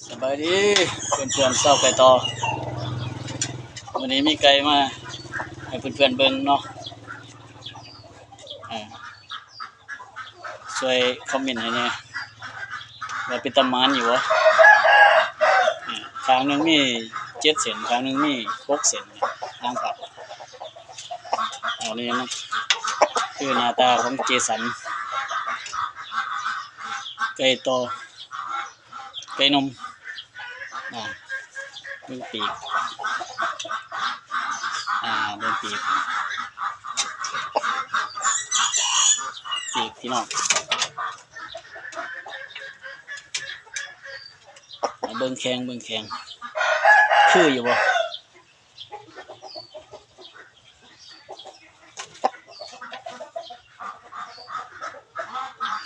ສະບາຍດີເພື່ອນໆ ຊາວໄກ່ຕໍ່ ມື້ນີ້ມີໄກ່ມາໃຫ້ເພື່ອນໆເບິ່ງເນາະ ເອີ ຊ່ວຍຄອມເມັນໃຫ້ແດ່ ວ່າເປັນຕາໝານຢູ່ບໍ່? ເອີ ຂ້າງໜຶ່ງມີເຈັດເສັ້ນ ຂ້າງໜຶ່ງມີຫົກເສັ້ນ ທາງພັບ ເອົານີ້ນະ ຄືໜ້າຕາຂອງເຈສັນ ໄກ່ຕໍ່ ໄກ່ໜຸ່ມ ອາ ເບິ່ງປີກ ອາ ເບິ່ງປີກ ປີກພີ່ນ້ອງ ເບິ່ງແຂ້ງ ເບິ່ງແຂ້ງ ຄືຢູ່ບໍ່?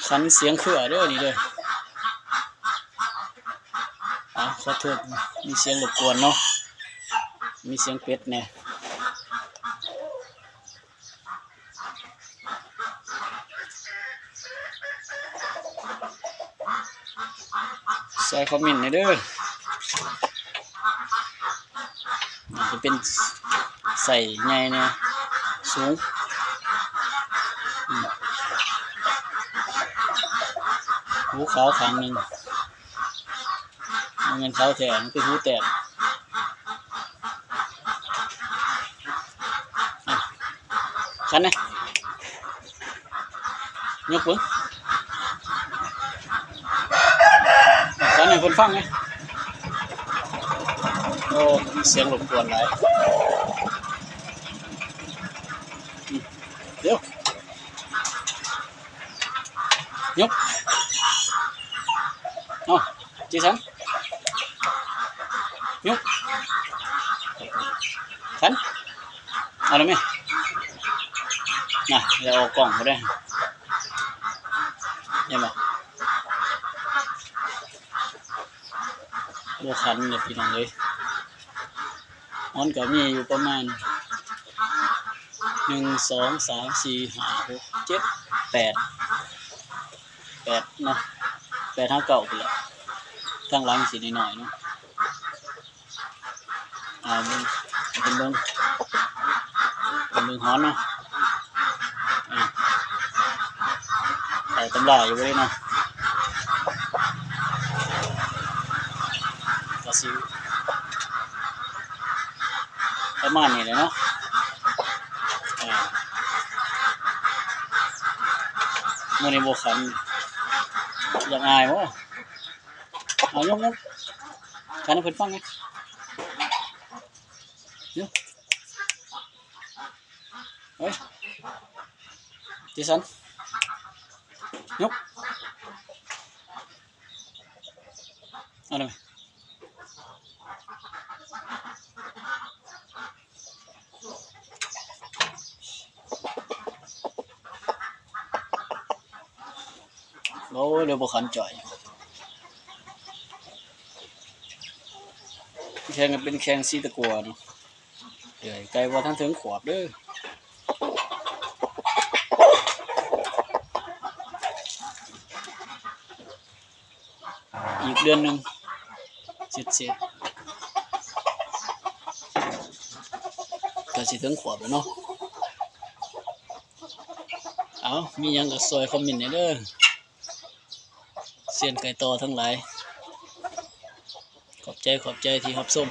ຂັນສຽງເຄືອເດີນີ້ເດີ ອາ ຂໍໂທດ ມີສຽງລົບກວນເນາະ ມີສຽງເປັດແດ່. ໃສ່ຄອມເມັນໃຫ້ເດີ ອາດຈະເປັນໄຊໃຫຍ່ແດ່ ສູງ ອືມ ຫູຂາວຂ້າງໜຶ່ງ. ບໍ່ແມ່ນຂາວແທ້ ມັນຄືຫູແຕກ ອະ ຂັນນະ ຍົກເບິ່ງ ຂັນໃຫ້ເພິ່ນຟັງແດ່ ໂອ້ ມີສຽງລົບກວນຫຼາຍ ອືມ ດຽວ ຍົກ ເອົາ ຈີສັນ ຍົກ ຂັນ ເອົາໄດ້ໄໝ ນະ ຢ່າອອກກ້ອງບໍ່ໄດ້ ເຫັນບໍ່ ບໍ່ຂັນເດ້ພີ່ນ້ອງເອີຍ. ມັນກໍມີຢູ່ປະມານ ໜຶ່ງ ສອງ ສາມ ສີ່ ຫ້າ ຫົກ ເຈັດ ແປດ ແປດເນາະ ແປດຫາເກົ້າພຸ້ນແຫຼະ ທາງຫຼັງຊິນ້ອຍໆເນາະ ອາ ເບິ່ງ ເພິ່ນເບິ່ງ ເພິ່ນເບິ່ງຫອນເນາະ. ອາ ເຂົ້າຕຳລາຢູ່ບໍ່ເນາະ ກະຊິປະມານນີ້ແຫຼະເນາະ ອາ ມື້ນີ້ບໍ່ຂັນ ຢາກອາຍບໍ່? ເອົາ ຍົກ ຍົກ ຂັນໃຫ້ເພິ່ນຟັງແດ່ ຍົກ. ເອີຍ ເຈສັນ ຍົກ ເອົາໄດ້ໄໝ ໂອ້ຍ ເລີຍບໍ່ຂັນຈ່ອຍ ແຂ່ງກັນເປັນແຂ່ງສີ່ຕະກົ່ວເນາະ. ເອີຍ ໄກ່ບໍ່ທັນເຖິງຂວບເດີ ອີກເດືອນໜຶ່ງເສດໆ ກະຊິເຖິງຂວບແລ້ວເນາະ. ເອົາ ມີຫຍັງກະຊ່ອຍຄອມເມັນແດ່ເດີ ຊຽນໄກ່ຕໍ່ທັງຫຼາຍ ຂອບໃຈ ຂອບໃຈທີ່ຮັບຊົມ.